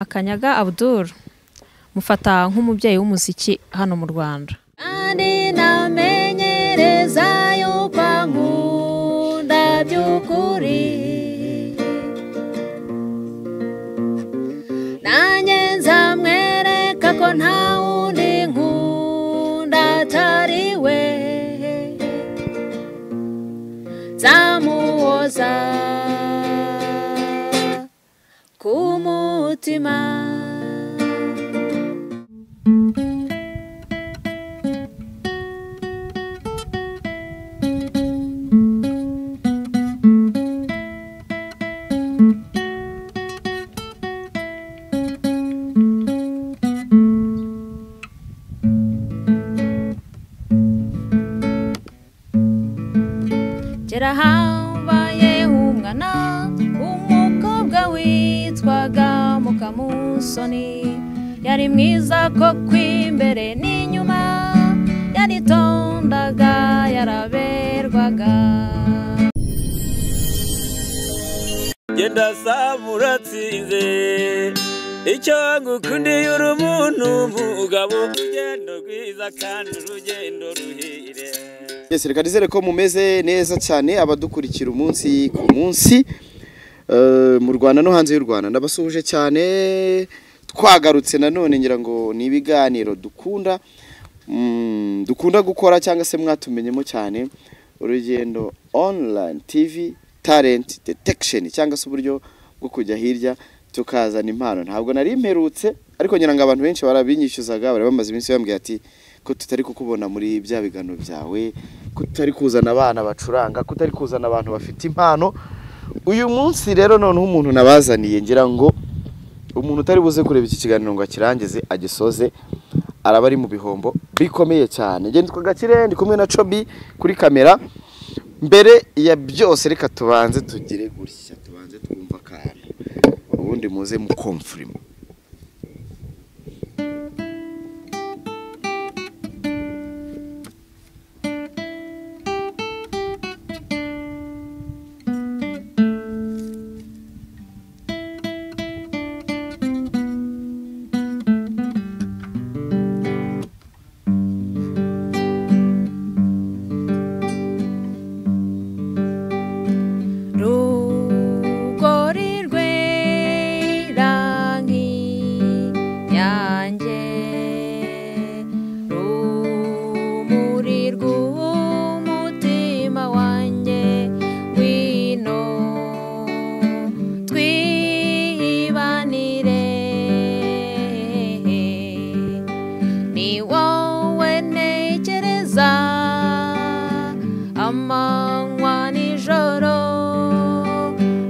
Makanyaga Abdul mufata nk'umubyeyi w'umuziki hano mu Rwanda. Kandi namenyereza yuko ankunda by'ukuri, nanjye nzamwereka ko nta wundi nkunda atari we, nzamuhoza ku mutima. Kera habaye umwana w'umukobwa witwaga Mukamusoni, yari mwiza koko imbere n'inyuma, yaritondaga yaraberwaga. Genda saba uratsinze, icyo ngukundiye uri umuntu mugabo, urugendo rwiza kandi urugendo ruhire. Yes, reka nizere ko mumeze neza cyane abadukurikira umunsi ku munsi mu Rwanda no hanze y'u Rwanda. Ndabasuhuje cyane, twagarutse nanone ngira ngo ni ibiganiro dukunda dukunda gukora cyangwa se mwatumenyemo cyane, Urugendo Online TV Talent Detection, cyangwa se uburyo bwo kujya hirya tukazana impano. Ntabwo nari mperutse, ariko ngira ngo abantu benshi barabinyishyuzaga, bari bamaze iminsi bambwiye ati ko tutari kukubona muri bya bigano byawe, ko tutari kuzana abana bacuranga, ko tutari kuzana abantu bafite impano. Uyu munsi rero noneho umuntu nabazaniye, ngira ngo umuntu utari buze kureba iki kiganiro ngo akirangize agisoze araba ari mu bihombo bikomeye cyane. Nge nitwa Gakire, ndi kumwe na Chobi kuri kamera. Mbere ya byose reka tubanze tugire gutya, tubanze twumva akantu, ubundi muze mukomfirima. Rugori rwera nk'inyange, rumuri rw'umutima wanjye, ngwino twibanire, ni wowe ntekereza amanywa n'ijoro,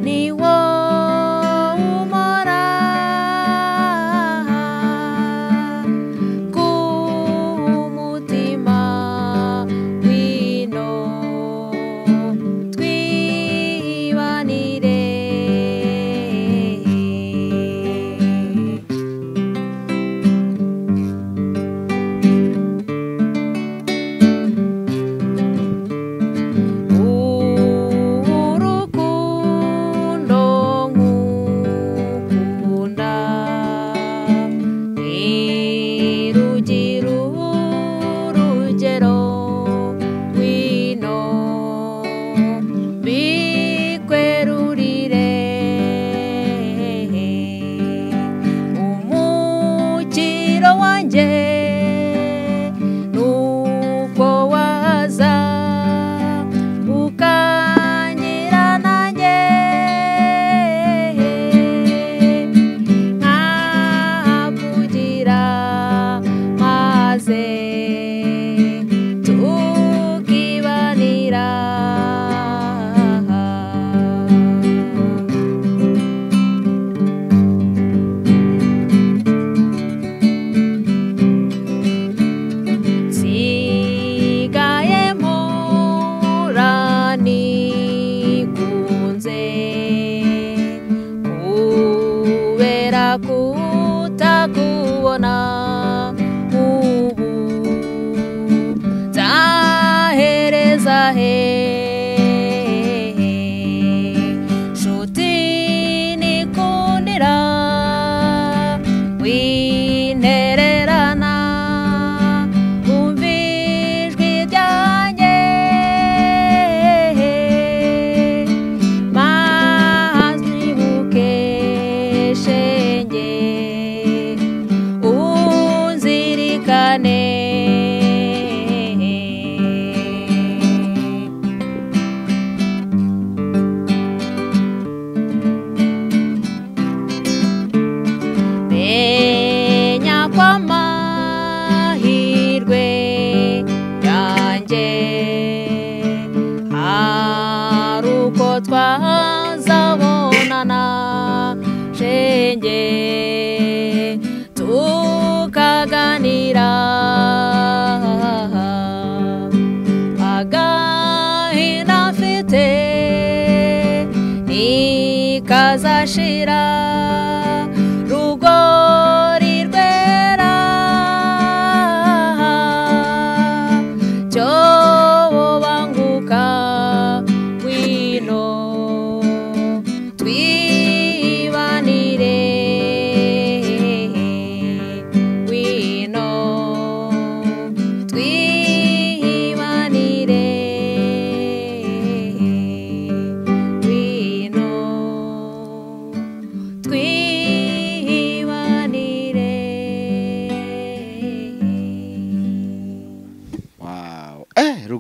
ni wowe umpora ku mutima, ngwino twibanire. Urukundo nkukunda ntirugira urugero, ngwino bikwerurire, umukiro wanjye nuko waza ukanyira nanjye, nkakugira maze tukibanira. Nsigaye mpora nigunze kubera kutakubona, ubu nzahereza he? Nshuti nikundira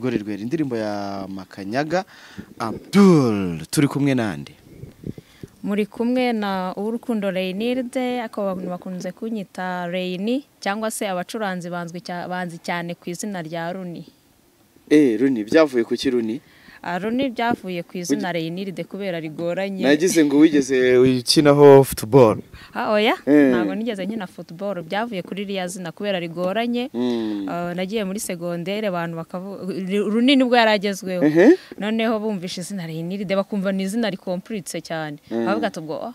Rugori Rwera, indirimbo ya Makanyaga Abdul. Turi kumwe nande? Muri kumwe na Urukundo Reinilde, ako abantu bakunze kunyita Reini, cyangwa se abacuranzi banzi cyane ku izina rya Runi. Runi byavuye ku ki Runi? Runi byavuye ku izina Reinilde kubera rigoranye. Nagize ngo wigeze ukinaho football. Oya, ntabwo nigeze nkina football, byavuye kuri ririya zina kubera rigoranye. Nagiye muri segondere abantu bakavuga Runi nibwo yaragezweho. Noneho bumvishe izina Reinilde bakumva ni izina rikomplitse cyane. Bavuga ati ubwo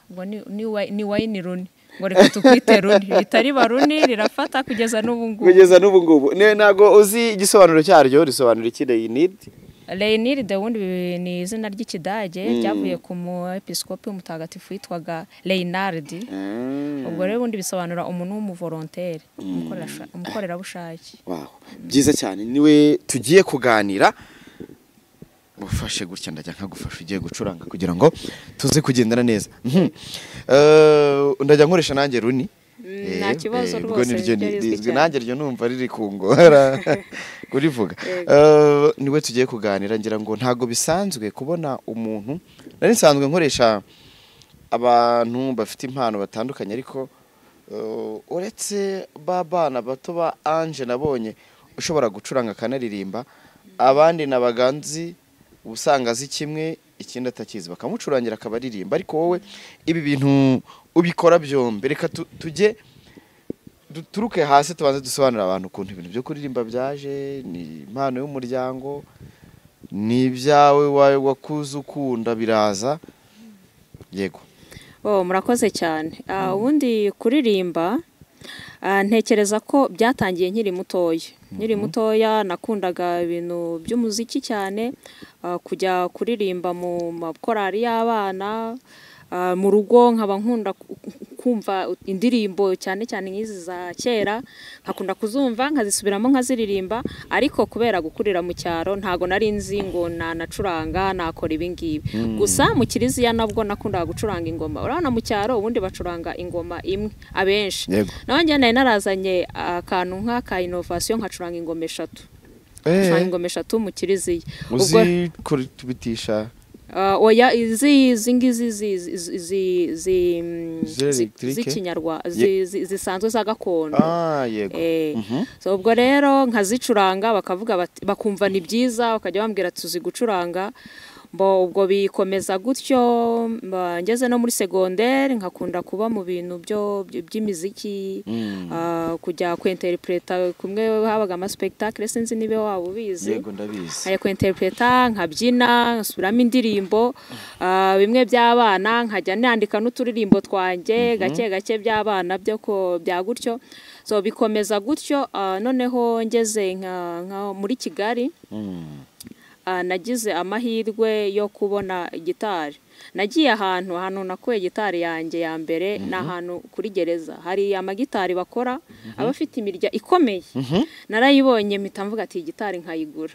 ni wayini Runi. Ngo reka tukwite Runi, ritari Baruni rirafata kugeza n'ubu ngubu. Kugeza n'ubu ngubu. Ntago uzi igisobanuro cyaryo, risobanura iki Reinilde? Reinilde ubundi ni izina ry'Ikidage ryavuye ku mu episkopi w'umutagatifu witwaga Reinhard. Ubwo rero ubundi bisobanura umuntu w'umuvolontaire, umukorerabushake. Wow, byiza cyane, niwe tugiye kuganira. Mufashe gutya ndajya nkagufasha ugiye gucuranga kugira ngo tuze kugendana neza. Ndajya nkoresha nanjye Runi. Nta kibazo rwose, nanjye ryo numva riri kungora kurivuga. Niwe tugiye kuganira, ngira ngo ntago bisanzwe kubona umuntu, nari nsanzwe nkoresha abantu bafite impano batandukanye, ariko uretse babana bato ba Ange nabonye ushobora gucuranga akanaririmba, abandi nabaganzi usanga azi kimwe ikindi atakizi bakamucurangira akabaririmba, ariko wowe ibi bintu ubikora byombi. Reka tujye duturuke hasi tubanze dusobanurira abantu ukuntu ibintu byo kuririmba byaje. Ni impano y'umuryango, ni ibyawe wakuze ukunda biraza? Yego. Murakoze cyane. Ubundi kuririmba ntekereza ko byatangiye nkiri mutoya. Nkiri mutoya nakundaga ibintu by'umuziki cyane, kujya kuririmba mu makorari y'abana, mu rugo nkaba nkunda kumva indirimbo cyane cyane nk'izi za kera, nkakunda kuzumva nkazisubiramo nkaziririmba, ariko kubera gukurira mu cyaro ntago nari nzi ngo nanacuranga nakora ibi ngibi. Gusa mu kiliziya nabwo nakundaga gucuranga ingoma. Urabona mu cyaro ubundi bacuranga ingoma imwe abenshi. Naho njye nari narazanye akantu nk'aka innovation nkacuranga ingoma eshatu. Nkacuranga ingoma eshatu mu kiliziya. Uzi kubitisha? Oya, izi ngizi z'ikinyarwanda zisanzwe za gakondo. Yego. So ubwo rero nkazicuranga bakavuga bakumva ni byiza, bakajya bambwira tuzi gucuranga. Mbo ubwo bikomeza gutyo, ngeze no muri secondaire nkakunda kuba mu bintu byo by'imiziki, kujya kwinterpreta kumwe habaga ama spectacle, sinzi nibe waba ubizi. Yego ndabizi. Nkajya kwinterpreta nkabyina nkasubiramo indirimbo bimwe by'abana, nkajya nandika n'uturirimbo twanjye gake gake by'abana byo ko bya gutyo. So bikomeza gutyo. Noneho ngeze nka muri Kigali, nagize amahirwe yo kubona gitari. Nagiye ahantu nakuye gitari yanjye ya mbere, ni ahantu kuri gereza hari amagitari bakora abafite imirya ikomeye. Narayibonye mpita mvuga ati gitari nkayigura.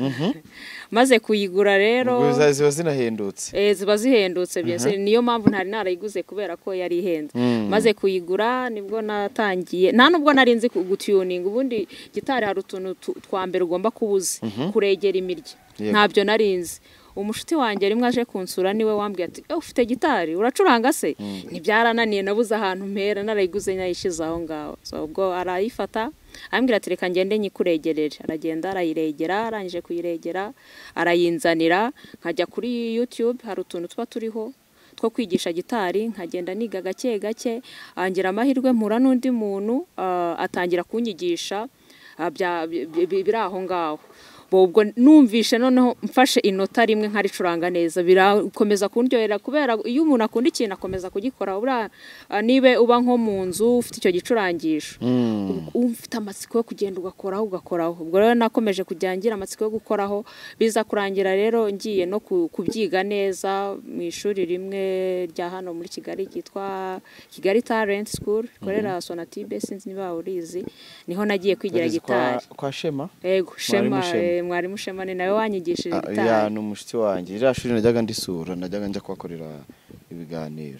Maze kuyigura rero ziba zinahendutse. Ziba zihendutse byose, niyo mpamvu ntari narayiguze kubera ko yari ihenze. Maze kuyigura nibwo natangiye, nta nubwo nari nzi gutuninga. Ubundi gitari hari utuntu twa mbere ugomba kubuza, kuregera imirya. Ntabyo narinzi. Umushuti wanjye rimwe aje kunsura niwe wambwiye ati ufite gitari uracuranga se? Ntibyarananiye, nabuze ahantu mpera, narayiguze nayishize aho ngaho. So ubwo arayifata ambwira ati reka ngende nyikuregerere. Aragenda arayiregera, arangije kuyiregera arayinzanira. Nkajya kuri YouTube hari utuntu tuba turiho two kwigisha gitari, nkagenda niga gake gake, angira amahirwe mpura n'undi muntu atangira kunyigisha biri aho ngaho. Ubwo numvishe noneho mfashe inota rimwe nkaricuranga neza, birakomeza kundyohera kubera iyo umuntu akunda ikintu akomeza kugikora. Buriya nibe uba nko mu nzu ufite icyo gicurangisho, ufite amatsiko yo kugenda ugakoraho ugakoraho. Ubwo rero nakomeje kujya ngira amatsiko yo gukoraho, biza kurangira rero ngiye no kubyiga neza mu ishuri rimwe rya hano muri Kigali ryitwa Kigali Talent School, ikorera Sonatube, sinzi niba urizi. Niho nagiye kwigira gitari kwa Shema. Yego, Shema, mwarimu Shema ni nawe wanyigishije gitari. Ya, ni umushiti wanjye. Iriya shuri najyaga ndisura, najyaga njya kuhakorera biganiro.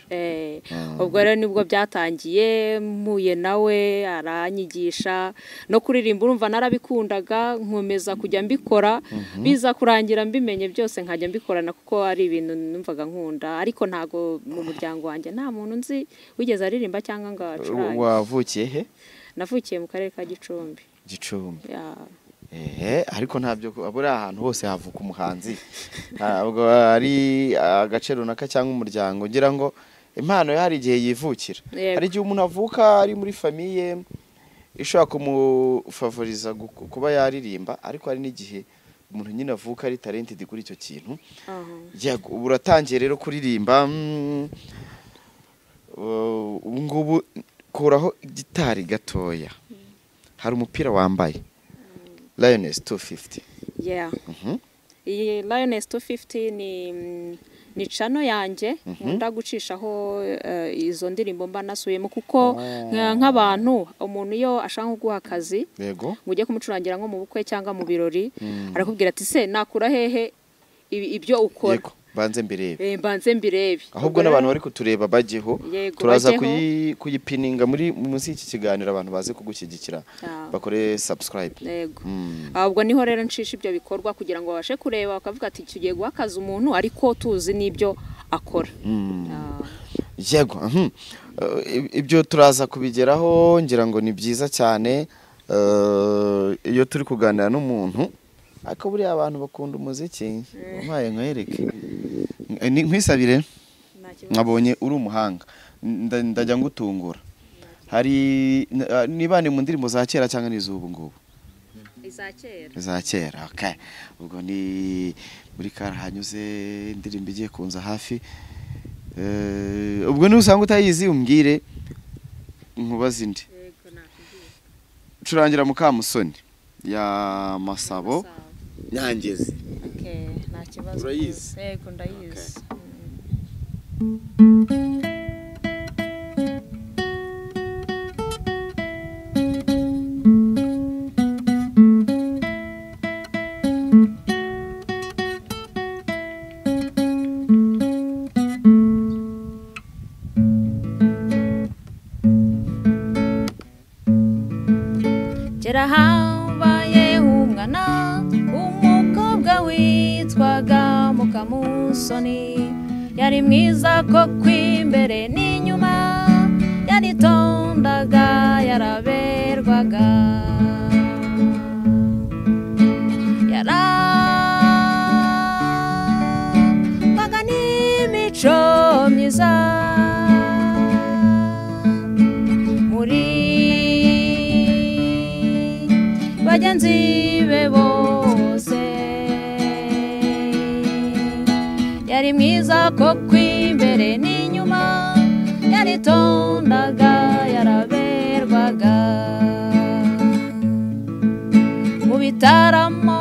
Ubwo rero nibwo byatangiye, mpuye nawe aranyigisha no kuririmba, urumva narabikundaga nkomeza kujya mbikora, biza kurangira mbimenye byose nkajya mbikorana kuko ari ibintu numvaga nkunda. Ariko ntago mu muryango wanjye nta muntu nzi wigeze aririmba cyangwa ngo acurange. Wavukiye he? Navukiye mu karere ka Gicumbi. Gicumbi. Ariko ntabyo abura ahantu hose havuka umuhanzi, ntabwo ari agace runaka cyangwa umuryango. Ngira ngo impano hari igihe yivukira, hari igihe umuntu avuka ari muri famille ishobora kumufavoriza kuba yaririmba, ariko hari n'igihe umuntu nyine avuka ari talented kuri icyo kintu. Yego, ubu uratangiye rero kuririmba. Ubu ngubu kuraho gitari gatoya, hari umupira wambaye Lioness 250. Yeah. Iyi Lioness 250 ni channel yanjye nkunda gucishaho izo ndirimbo mba nasubiyemo, kuko nk'abantu umuntu iyo ashaka kuguha akazi yego ngo ujye kumucurangira nko mu bukwe cyangwa mu birori, arakubwira ati se nakura hehe ibyo ukora? Yego, banze mbirebe. Banze mbirebe. Ahubwo n'abantu bari kutureba bajeho, turaza kuyipininga muri munsi y'iki kiganiro, abantu baze kugushyigikira bakore subscribe. Yego. Ahubwo niho rero ncisha ibyo bikorwa kugira ngo babashe kureba bakavuga ati tugiye guha akazi umuntu ariko tuzi n'ibyo akora. Yego. Ibyo turaza kubigeraho, ngira ngo ni byiza cyane iyo turi kuganira n'umuntu. Ariko buriya abantu bakunda umuziki, umpaye nkwereke nkwisabire, nkabonye uri umuhanga ndajya ngutungura. Hari niba ni mu ndirimbo za kera cyangwa n'izubu ngubu? Iza kera. Iza kera, okay. Ubwo ni muri karahanyuze indirimbo igiye kunza hafi. Ubwo nusanga utayizi umbwire nkubaze indi. Curangira Mukamusoni ya Masabo Nyangezi. Okay, nta kibazo. Urayizi? Yego, ndayizi. Kera habaye umwana umukobwa witwaga Mukamusoni, yari mwiza koko imbere n'inyuma, yaritondaga yaraberwaga. Yarangwaga n'imico myiza, muri bagenzi be bose yari mwiza koko imbere n'inyuma, yaritondaga yaraberwaga. Mu bitaramo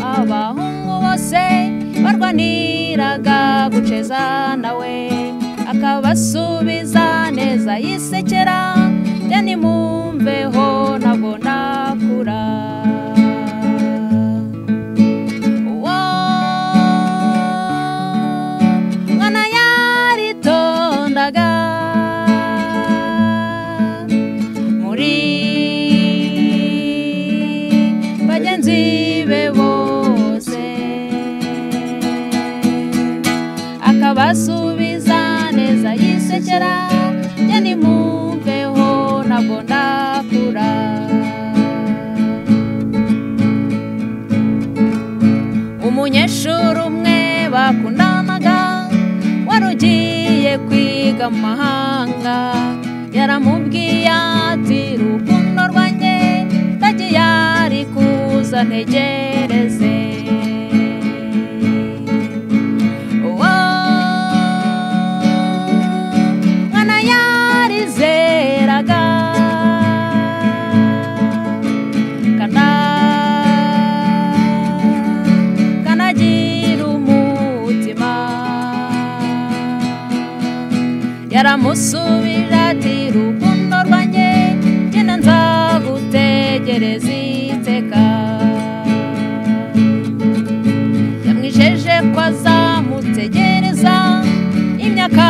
abahungu bose barwaniraga guceza nawe, akabasubiza neza yisekera, njye nimumveho ntabwo nakura. Uwo mwana yaritondaga, muri bagenzi be bose akabasubiza neza yisekera, njye nimumveho ntabwo ndakura. Umunyeshuri umwe bakundanaga wari ugiye kwiga mu mahanga, yaramubwiye ati rukundo rwanjye ndagiye ari kuza ntegereze. Uwo mwana yarizeraga kanagira umutima, yaramusubira ati rukundo rwanjye njye nzagutegereza iteka. Yamwijeje ko azamutegereza imyaka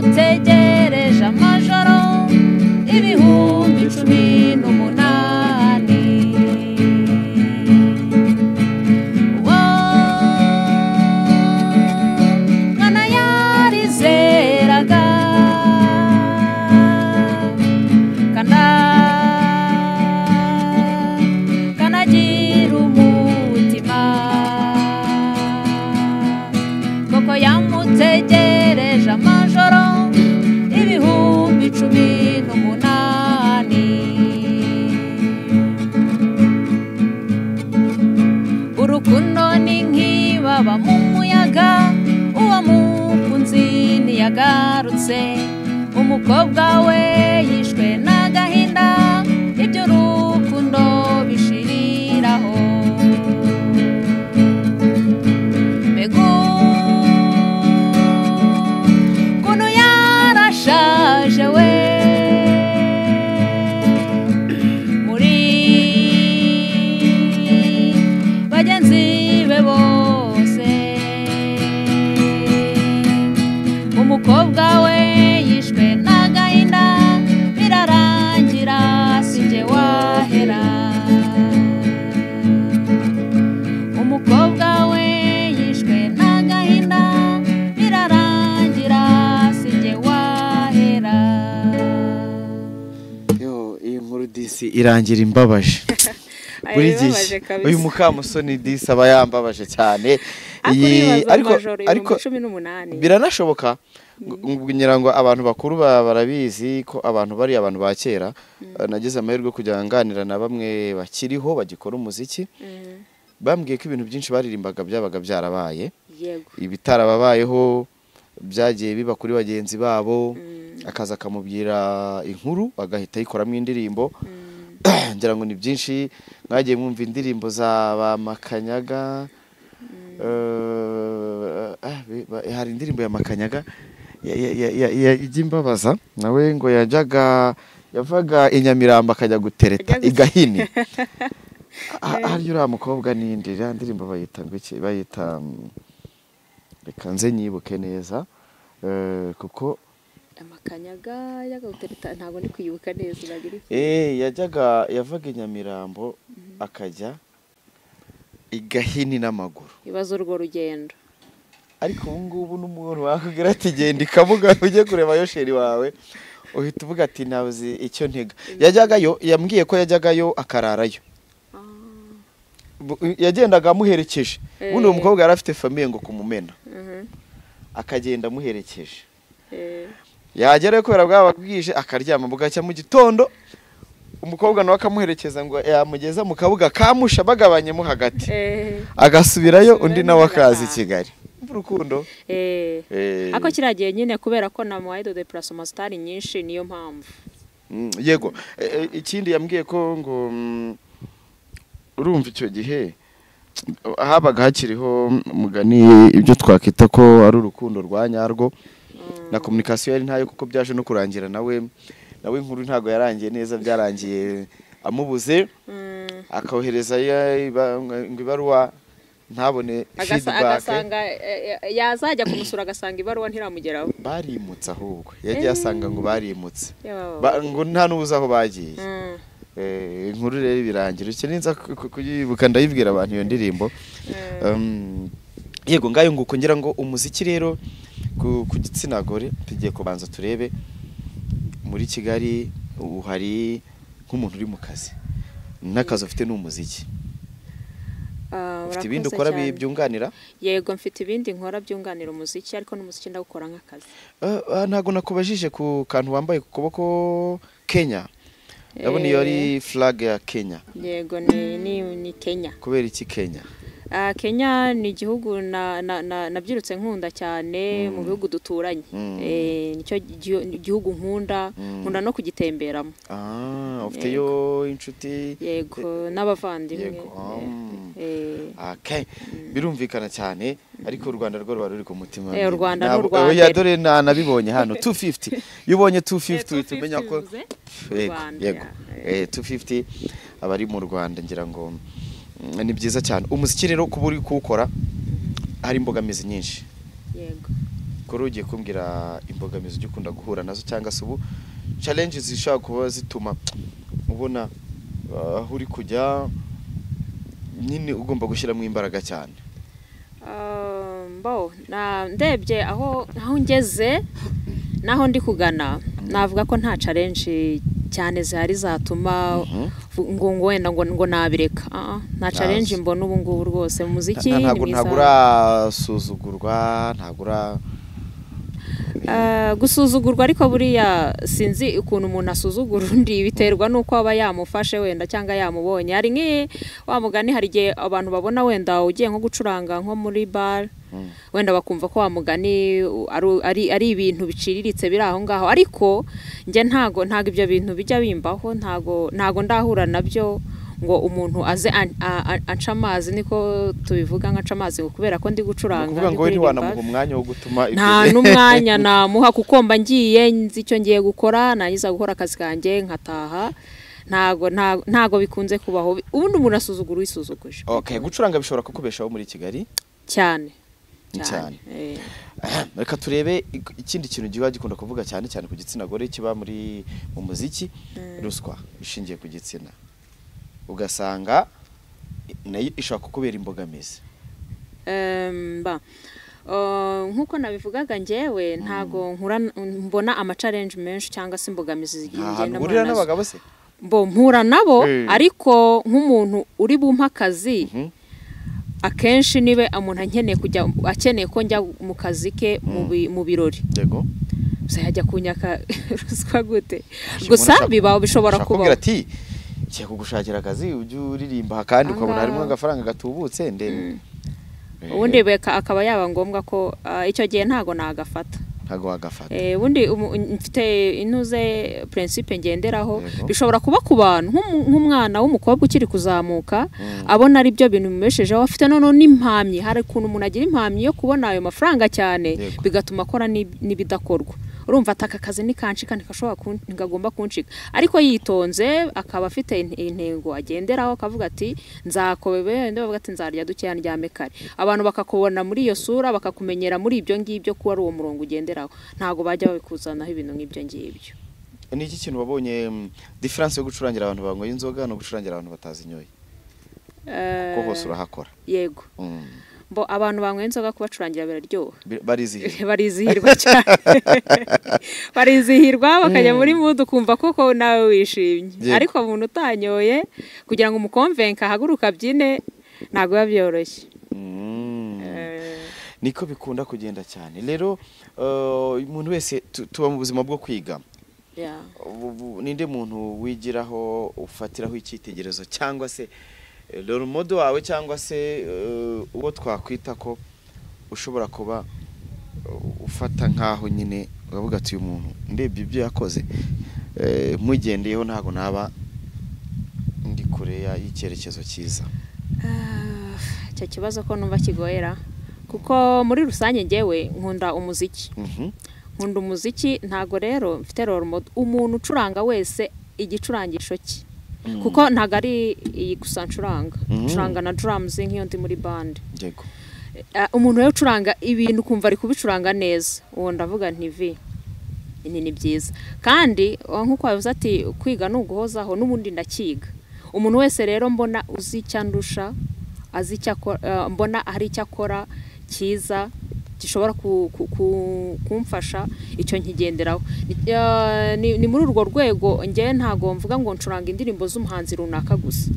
Yamutegereje amajoro 18,000. Uwo mwana yarizeraga kanagira umutima, koko yamutegereje amajoro 18,000. Urukundo ni nk'ibaba mu muyaga, uwo mukunzi ntiyagarutse. Umukobwa we yishwe n'agahinda, iby'urukundo bishiriraho. Mbega ukuntu yarashaje we, muri bagenzi be bose. Umukobwa we yishwe n'agahinda, birarangira sinjye wahera. Umukobwa we yishwe n'agahinda, birarangira sinjye wahera. Yo, iyi nkuru disi irangira imbabaje. Buri gihe uyu Mukamusoni disi aba yambabaje cyane. Ariko 18,000 biranashoboka ngira ngo abantu bakuru barabizi ko abantu bari abantu ba kera. Nagize amahirwe kujya nganira na bamwe bakiriho bagikora umuziki, bambwiye ko ibintu byinshi baririmbaga byabaga byarabaye. Yego. Ibitarababayeho byagiye biba kuri bagenzi babo, akaza akamubwira inkuru agahita ayikoramo indirimbo. Ngira ngo ni byinshi mwagiye mwumva indirimbo za ba Makanyaga. Hari indirimbo ya Makanyaga ijya imbabaza, nawe ngo yajyaga yavaga i Nyamirambo akajya gutereta i Gahini. Hari uriya mukobwa n'indi iriya ndirimbo bayita ngo iki, bayita reka nze nyibuke neza, kuko Amakanyaga yajyaga gutereta ntabwo ndi kwibuka neza. Yajyaga yavaga i Nyamirambo akajya i Gahini n'amaguru. Ibazo urwo rugendo. Ariko ubu ngubu n'umuntu wakubwira ati genda ikabuga ujye kureba yosheri wawe, uhita uvuga ati ntazi icyo ntega. Yajyagayo, yambwiye ko yajyagayo akararayo. Yagendaga amuherekeje. Ubundi uwo mukobwa yari afite famille ngo kumumena, akagenda amuherekeje. Yagerayo kubera bwaba bwije akaryama, bugacya mu gitondo umukobwa nawe akamuherekeza ngo yamugeza mu kabuga kamusha bagabanyemo hagati, agasubirayo undi nawe akaza i Kigali. Urukundo. Ako kiragiye nyine kubera ko na moyen de déplacement zitari nyinshi, niyo mpamvu. Yego. Ikindi yambwiye ko ngo urumva icyo gihe habaga hakiriho mugani ibyo twakita ko ari urukundo rwa nyarwo, na communication yari ntayo, kuko byaje no kurangira nawe inkuru ntago yarangiye neza, byarangiye amubuze, akaohereza ngo ibaruwa ntabone feedback, agasanga yazajya kumusura agasanga ibaruwa ntiramugeraho. Barimutse ahubwo yagiye asanga ngo barimutse, ngo nta n'ubuze aho bagiye. Inkuru rero birangira icyo ninza kuyibuka ndayibwira abantu iyo ndirimbo. Yego, ngayo nguko ngira ngo umuziki rero ku gitsina gore tugiye kubanza turebe muri Kigali uhari nk'umuntu uri mu kazi n'akazi ufite n'umuziki. Ufite ibindi ukora byunganira? Yego, mfite ibindi nkora byunganira umuziki, ariko n'umuziki ndawukora nk'akazi. Ntago nakubajije ku kantu wambaye ku kuboko Kenya. Ndabona iyo ari flag ya Kenya. Yego, ni Kenya. Kubera iki Kenya? Kenya ni igihugu nabyirutse nkunda cyane mu bihugu duturanye. Nicyo gihugu nkunda, nkunda no kugitemberamo. Ufiteyo inshuti? Yego, n'abavandimwe. Okay. Birumvikana cyane, ariko u Rwanda rwo ruba ruri ku mutima. U Rwanda n'u Rwanda. Dore nabibonye hano 250. Iyo ubonye 250 uhita umenya ko yego. 250 abari mu Rwanda ngira ngo ni byiza cyane. Umuziki rero kuba uri kuwukora hari imbogamizi nyinshi. Yego. mikoro, ugiye kumbwira imbogamizi ujya ukunda guhura nazo cyangwa se ubu challenges zishobora kuba zituma ubona aho uri kujya nyine ugomba gushyiramo imbaraga cyane. Bo ndebye aho ngeze naho ndi kugana, navuga ko nta challenge cyane zihari zatuma ngo wenda ngo nabireka. Nta challenge mbona ubu ngubu rwose mu muziki. Ntabwo urasuzugurwa, ntabwo ura gusuzugurwa, ariko buriya sinzi ukuntu umuntu asuzugura undi, biterwa n'uko aba yamufashe wenda cyangwa yamubonye. Hari nk'iyi wa mugani, hari igihe abantu babona wenda ugiye nko gucuranga nko muri bar, wenda bakumva ko wa mugani ari ibintu biciriritse biri aho ngaho, ariko njye ntago ibyo bintu bijya bimbaho, ntago ndahura nabyo ngo umuntu aze anca amazi, niko tubivuga nkaca amazi kubera ko ndi gucuranga. Kuvuga ngo ntiwanamuha umwanya wo gutuma nta n'umwanya namuha, kuko mba ngiye nzi icyo ngiye gukora, nangiza gukora akazi kanjye nkataha. Ntago bikunze kubaho. Ubundi umuntu asuzugura uwisuzuguje. Okay, gucuranga bishobora kukubeshaho muri Kigali cyane cyane. Reka turebe ikindi kintu giba gikunda kuvuga cyane cyane ku gitsina gore kiba muri mu muziki, ruswa ishingiye ku gitsina, ugasanga nayo ishobora kukubera imbogamizi. Nkuko nabivugaga njyewe ntago mbona ama challenge menshi cyangwa se imbogamizi zigenda mpura n'abagabo se mbo mpura nabo, ariko nk'umuntu uri bumpa akazi akenshi nibe umuntu ankeneye kujya akeneye ko njya mu kazi ke mu birori, yego yajya kunyaka ruswa gute? Gusa bibaho, bishobora kuba ati ngiye kugushakira akazi ujye uririmba kandi ukabona harimo agafaranga gatubutse ndende, ubundi akaba yaba ngombwa ko icyo gihe ntago nagafata. Ntago wagafata. Ubundi mfite intuze principe ngenderaho, bishobora kuba ku bantu nk'umwana w'umukobwa ukiri kuzamuka abona ari byo bintu bimeshejeho, afite noneho n'impamyi. Hari ukuntu umuntu agira impamyi yo kubona ayo mafaranga cyane, bigatuma akora n'ibidakorwa. Urumva ataka akazi ni kanshi kandi kashobora ngagomba kuncika, ariko yitonze akaba afite intego agenderaho, akavuga ati nzakobebe, ndavuga ati nzarya dukeya ndyame kare. Abantu bakakubona muri iyo sura, bakakumenyera muri ibyo ngibyo ko ari uwo murongo ugenderaho, ntago bajya babikuzanaho ibintu nk'ibyo ngibyo. Ni iki kintu wabonye difference yo gucurangira abantu banyoye inzoga no gucurangira abantu batazinyoye? Kuko hose urahakora. Yego. Bo abantu banyweye inzoga kubacurangira biraryoha, barizihirwa cyane, barizihirwa bakajya muri mood ukumva koko nawe wishimye. Ariko umuntu utanyoye kugira ngo umukonvenka ahaguruka byine ntago biba byoroshye. Niko bikunda kugenda cyane. Rero umuntu wese tuba mu buzima bwo kwiga. Ninde muntu wigiraho ufatiraho icyitegererezo cyangwa se role model wawe, cyangwa se uwo twakwita ko ushobora kuba ufata nkaho nyine ukavuga ati uyu muntu ndebye ibyo yakoze mugendeyeho ntago naba ndi kure y'icyerekezo cyiza? Icyo kibazo ko numva kigoyera, kuko muri rusange ngewe nkunda umuziki. Nkunda umuziki, ntago rero mfite role model umuntu ucuranga wese igicurangisho cye, kuko ntago ari iyi gusa ncuranga, ncuranga na drums nk'iyo ndi muri band. Yego. Umuntu rero ucuranga ibintu ukumva ari kubicuranga neza, uwo ndavuga nti vi ni byiza. Kandi nkuko bavuze ati kwiga ni uguhozaho, n'ubundi ndakiga. Umuntu wese rero mbona uzi icyo andusha, azi icyo akora, mbona hari icyo akora cyiza gishobora kumfasha, icyo nkigenderaho. Ni muri urwo rwego njye ntago mvuga ngo ncuranga indirimbo z'umuhanzi runaka gusa.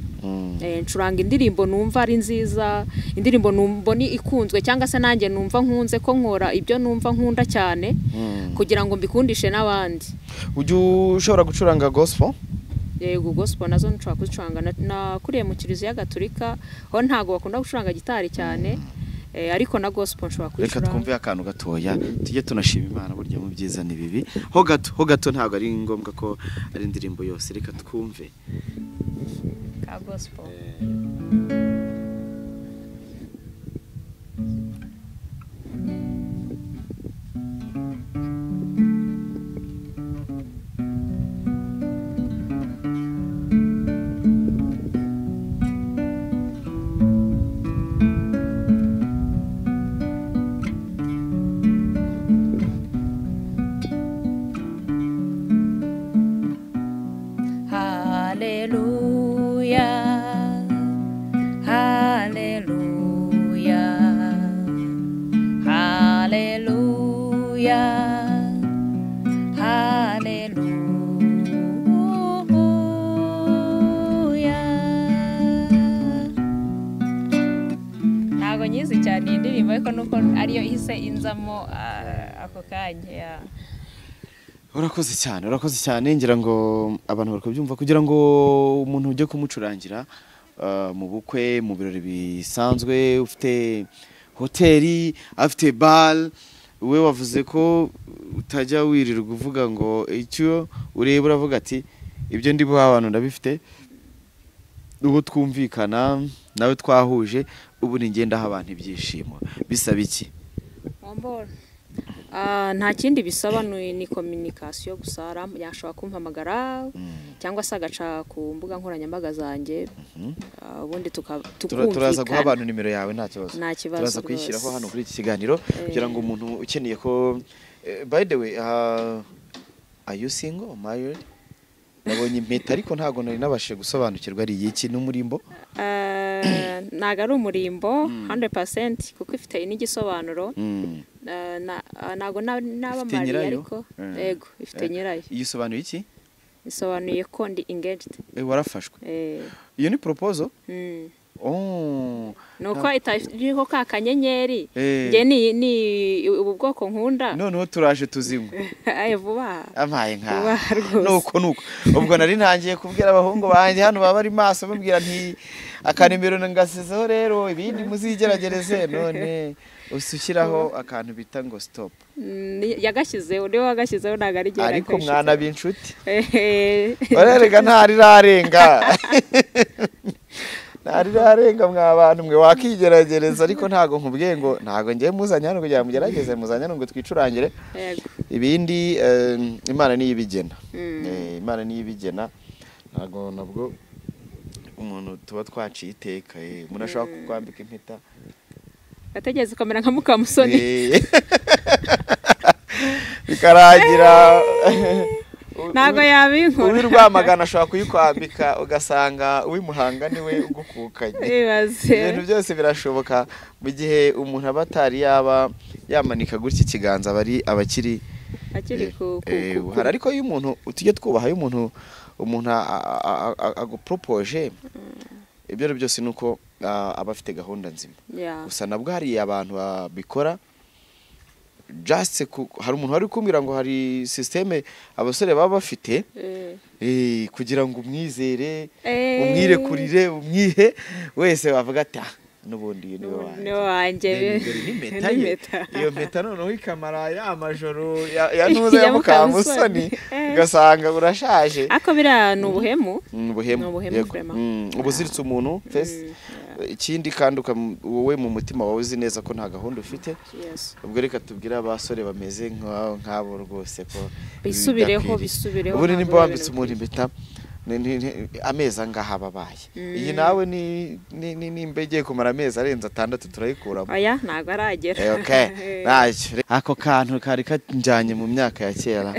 Ncuranga indirimbo numva ari nziza, indirimbo mbona ikunzwe, cyangwa se nanjye numva nkunze ko nkora ibyo numva nkunda cyane kugira ngo mbikundishe n'abandi. Ujya ushobora gucuranga gospel? Yego, gospel nazo nshobora kuzicuranga. Nakuriye mu kiliziya gatolika, ho ntago bakunda gucuranga gitari cyane, ariko na gospel nshobora Reka kuyicuranga. twumve akantu gatoya, tujye tunashima Imana burya mu byiza ni bibi. Ho gato, ho gato, ntabwo ari ngombwa ko ari indirimbo yose, reka twumve ka gospel. Haleluya, haleluya, haleluya, haleluya. Ntabwo nyizi cyane iyi ndirimbo, ariko nuko ariyo ihise inzamo ako kanya, yeah. Urakoze cyane, urakoze cyane. Ngira ngo abantu bari kubyumva. Kugira ngo umuntu ujye kumucurangira mu bukwe, mu birori bisanzwe, ufite hoteli, afite bar, we wavuze ko utajya wirirwa uvuga ngo icyo ureba, uravuga ati ibyo ndi buha abantu ndabifite, ubu twumvikana nawe twahuje, ubu ni ngenda aha abantu ibyishimo. Bisaba iki? Wambora. Nta kindi bisaba, ni communication gusa. Yashobora kumpamagara cyangwa se agaca ku mbuga nkoranyambaga zanjye, ubundi Turaza guha tukumvikana. abantu nimero yawe, nta kibazo. Nta kibazo Turaza kuyishyiraho rwose. hano kuri iki kiganiro kugira ngo umuntu ukeneye ko by the way, are you single or married? Nabonye impeta ariko ntabwo nari nabashije gusobanukirwa ari iki, n'umurimbo. Ntabwo ari umurimbo 100% kuko ifite n'igisobanuro. Ntabwo naba Ifite mariye, nyirayo? ariko yego, ifite nyirayo. Iyi isobanuye iki? Isobanuye ko ndi engaged. Warafashwe? Iyo ni proposal? Mm. Oh. Nuko itariho ka kanyenyeri. Njye ni ubu bwoko nkunda. Noneho turaje tuzinywe. Aye, vuba. Ampaye nka Vuba rwose. Nuko ubwo nari ntangiye kubwira abahungu banjye hano baba bari maso, bambwira nti akanimero ngasizeho rero, ibindi muzigeragereze. None ushyiraho akantu bita ngo stop. Yagashyizeho, niwe wagashyizeho, ntabwo ari jye. Ariko mwana b'inshuti, mwana barerega, ntarirarenga, ntarirarenga. Mwa bantu mwe, wakigeragereza, ariko ntago nkubwiye ngo ntago ngiye muzanye hano kugira ngo mugerageze, muzanye hano ngo twicurangire. Ibindi Imana niyo ibigena. Imana niyo ibigena, ntago nabwo umuntu tuba twaciye iteka. Umuntu ashobora kukwambika impeta Gategereza ukamera nka Mukamusoni. Bikarangira Ntabwo yabinkora. Uw'i Rwamagana ashobora kuyikwambika, ugasanga uw'i Muhanga niwe ugukukanye. Ibaze. Ibintu byose birashoboka mu gihe umuntu aba atari yaba yamanika gutya ikiganza, aba ari abakiri Akiri ku hari. Ariko iyo umuntu, tujye twubaha, iyo umuntu aguporopoje, ibyo ari byo byose ni uko aba afite gahunda nzima. Gusa nabwo hari abantu babikora just hari umuntu wari kumbwira ngo hari système abasore baba bafite kugira ngo umwizere, umwirekurire, umwihe wese, wavuga ati ah, n'ubundi uyu niwe wanjye. Niwe wanjye. Then dore n'impeta ye. N'impeta. Iyo mpeta noneho ikamara ya majoro ya ntuza ya Ya Mukamusoni, Mukamusoni. Ugasanga urashaje. Ariko biriya ni ubuhemu. Ubuhemu. Ni ubuhemu, Yego. vraiment. Uba uziritse umuntu fesi. Ikindi kandi wowe mu mutima wawe uzi neza ko nta gahunda ufite. Ubwo reka tubwire abasore bameze nk'abo rwose ko Bisubireho, bidakwiriye. bisubireho, Ubundi ntabwo nimba biba wambitse ibintu umuntu impeta, amezi angahe aba abaye iyi nawe ni nimba igiye kumara amezi arenze 6, turayikuramo. Oya, ntabwo aragera. Okay, ntacyo. Ako kantu kari kanjyanye mu myaka ya kera,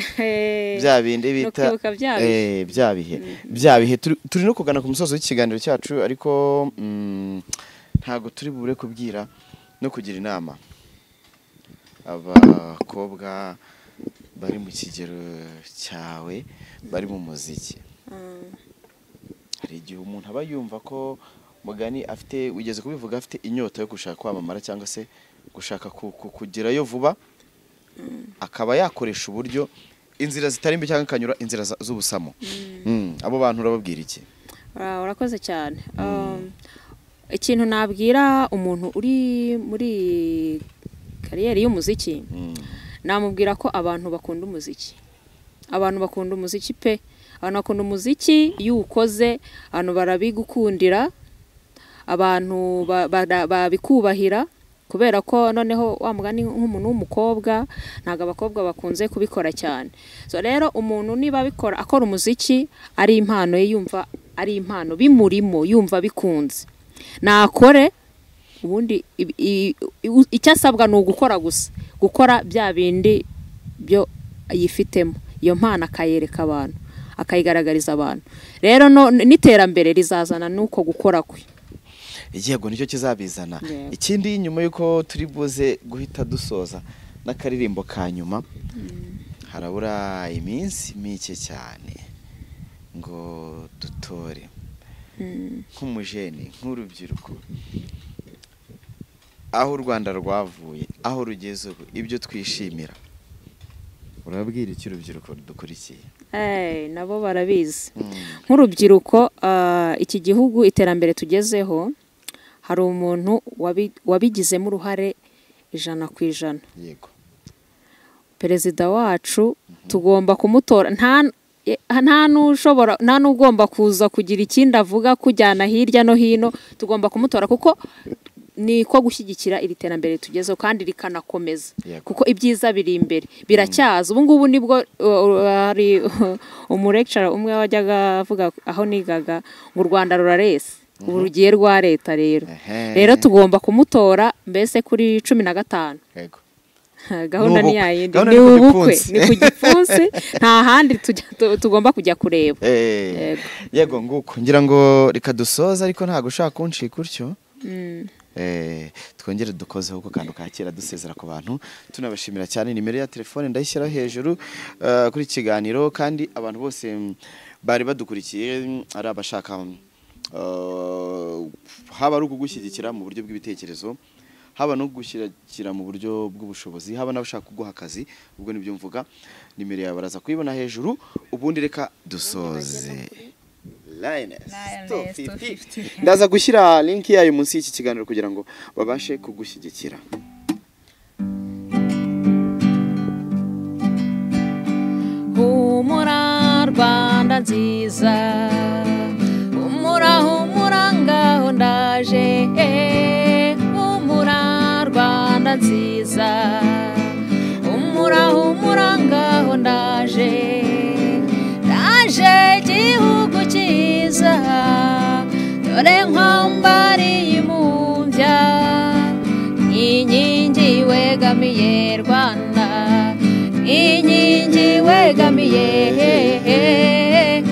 bya bindi bita Ni ukwibuka bya bihe. Bya bihe, bya bihe. Turi no kugana ku musozo w'ikiganiro cyacu, ariko ntabwo turi bubure kubwira no kugira inama abakobwa bari mu kigero cyawe, bari mu muziki. Hari igihe umuntu aba yumva ko mugani afite, wigeze kubivuga, afite inyota yo gushaka kwamamara cyangwa se gushaka kugerayo vuba, akaba yakoresha uburyo, inzira zitari mbi, cyangwa akanyura inzira z'ubusamo. Abo bantu urababwira iki? Urakoze cyane. Ikintu nabwira umuntu uri muri carrière y'umuziki, namubwira ko abantu bakunda umuziki, abantu bakunda umuziki pe, abantu bakunda umuziki. Iyo uwukoze, abantu barabigukundira, abantu babikubahira, kubera ko noneho wa mugani nk'umuntu w'umukobwa, ntabwo abakobwa bakunze kubikora cyane. So rero umuntu niba abikora, akora umuziki ari impano ye, yumva ari impano bimurimo, yumva bikunze, nakore. Ubundi icyo asabwa ni ugukora gusa, gukora bya bindi byo yifitemo, iyo mpano akayereka abantu. akayigaragariza abantu. Rero n'iterambere rizazana nuko gukora kwe. Yego, nicyo kizabizana. Ikindi nyuma yuko turi buze guhita dusoza n'akaririmbo ka nyuma, harabura iminsi mike cyane ngo dutore. Nk'umujene, nk'urubyiruko, aho u Rwanda rwavuye, aho rugeze ubu, ibyo twishimira, urabwira iki urubyiruko dukurikiye? Nabo barabizi. Nk'urubyiruko, iki gihugu iterambere tugezeho, hari umuntu wabigizemo uruhare 100%. Yego. Perezida wacu tugomba kumutora, nta n'ushobora, nta n'ugomba kuza kugira ikindi avuga kujyana hirya no hino, tugomba kumutora kuko niko gushyigikira iri terambere tugezeho kandi rikanakomeza, kuko ibyiza biri imbere biracyaza. Ubu ngubu nibwo hari umulecturer umwe wajyaga avuga aho nigaga ngo u Rwanda rurarese, ubu rugiye rwa leta. Rero rero tugomba kumutora mbese kuri 15. Yego. Gahunda ni yayindi, ni ubukwe, ni ku gipfunsi, nta handi tugomba kujya kureba. Yego, nguko ngira ngo reka dusoza, ariko ntago ushaka kuncika utyo. Twongere dukozeho ko kantu kakera dusezera ku bantu, tunabashimira cyane. Nimero ya telefone ndayishyira hejuru kuri kiganiro, kandi abantu bose bari badukurikiye ari abashaka haba ari ukugushyigikira mu buryo bw'ibitekerezo, haba no gushyigikira mu buryo bw'ubushobozi, haba n'abashaka kuguha akazi, ubwo nibyo mvuga. Nimero yawe baraza kuyibona hejuru. Ubundi reka dusoze. Lioness 250. Ndaza gushyira link yayo munsi y'iki kiganiro kugira ngo babashe kugushyigikira. Humura Rwanda nziza, humura humura ngaho ndaje, humura Rwanda nziza, humura humura ngaho ndaje, ndaje igihugu cyiza, dore nkwambariye impumbya, inkingi wegamiye Rwanda, inkingi wegamiye,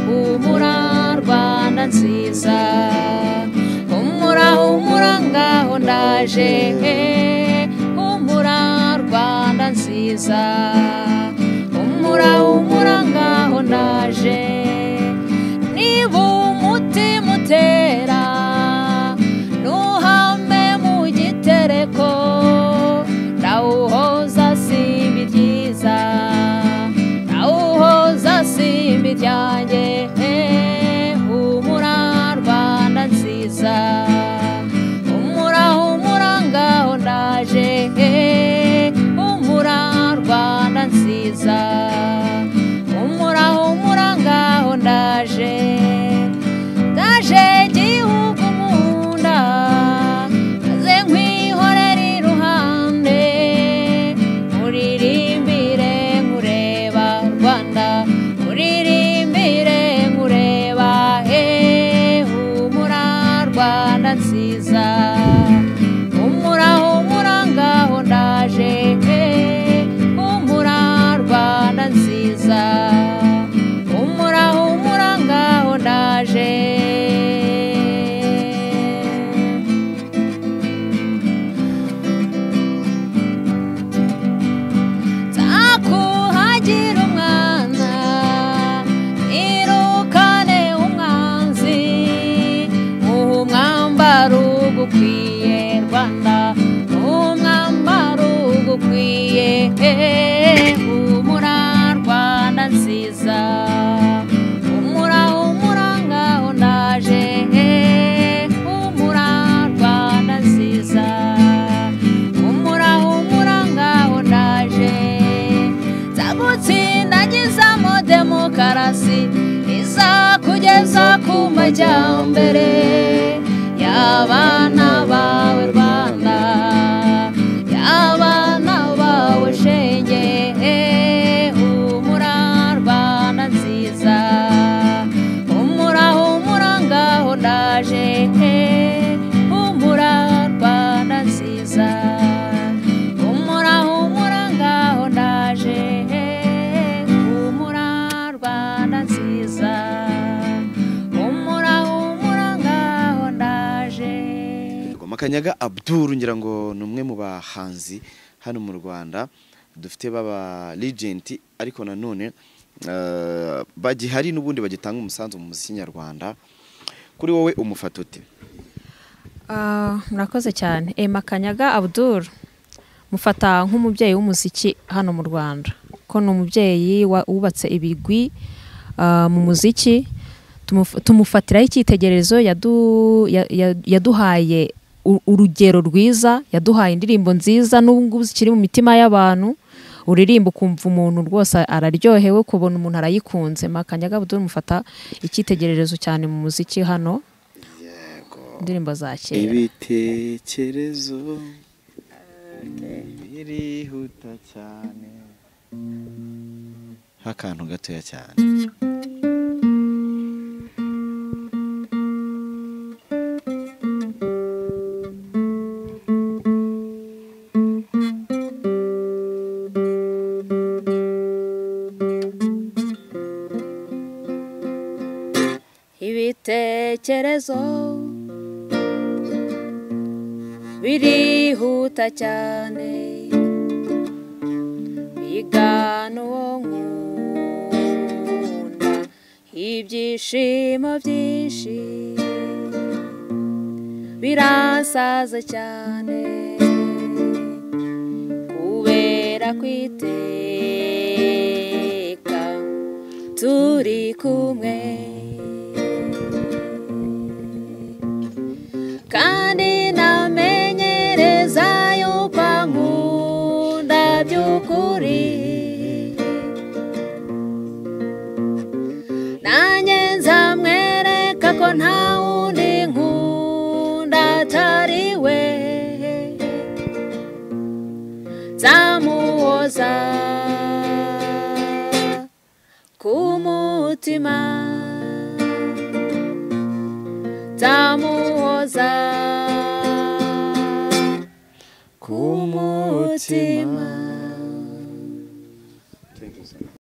humura Rwanda nziza, humura humura ngaho ndaje, humura Rwanda nziza, humura humura ngaho ndaje. Niba umutima utera ntuhame mu gitereko, ndawuhoza simbi ryiza, ndawuhoza simbi ryanjye, humura Rwanda nziza, humura humura ngaho ndaje, humura Rwanda nziza, humura humura ngaho ndaje, ndaje igihugu nkunda, maze nkwihorere iruhande, nkuririmbire nkureba Rwanda, nkuririmbire nkureba, humura Rwanda nziza, humura humura ngaho ndaje, humura Rwanda nziza, humura humura ngaho ndaje. Nzakuhagira umwana, irukane umwanzi, umwambaro ugukwiye Rwanda, umwambaro ugukwiye, humura Rwanda nziza, humura humura ngaho ndaje, humura Rwanda nziza, humura humura ngaho ndaje. Nzagutsindagiza demokarasi izakugeza ku majyambere y'abana bawe Rwanda, y'abana bawe shenge, humura Rwanda nziza, humura humura ngaho ndaje, humura Rwanda nziza, humura humura ngaho ndaje, humura Rwanda nziza. Makanyaga Abdul ngira ngo ni umwe mu bahanzi hano mu Rwanda dufite baba legend, ariko nanone bagihari n'ubundi bagitanga umusanzu mu muziki nyarwanda. Kuri wowe umufata ute? Murakoze cyane. Makanyaga Abdul mufata nk'umubyeyi w'umuziki hano mu Rwanda, ko ni umubyeyi wubatse ibigwi mu muziki. Tumufatiraho icyitegererezo, yaduhaye urugero rwiza, yaduhaye indirimbo nziza n'ubu ngubu zikiri mu mitima y'abantu. Uririmba ukumva umuntu rwose araryohewe, kubona umuntu arayikunze. Makanyaga Abdul mufata icyitegererezo cyane mu muziki hano. Yego. Indirimbo za kera. Ibitekerezo birihuta cyane, akantu gatoya cyane. Ibitekerezo birihuta cyane, bigana uwo nkunda, ibyishimo byinshi biransaza cyane, kubera kwiteka turi kumwe. Kandi namenyereza yuko ankunda by'ukuri, nanjye nzamwereka ko nta wundi nkunda atari we, nzamuhoza ku mutima, nzamuhoza ku mutima.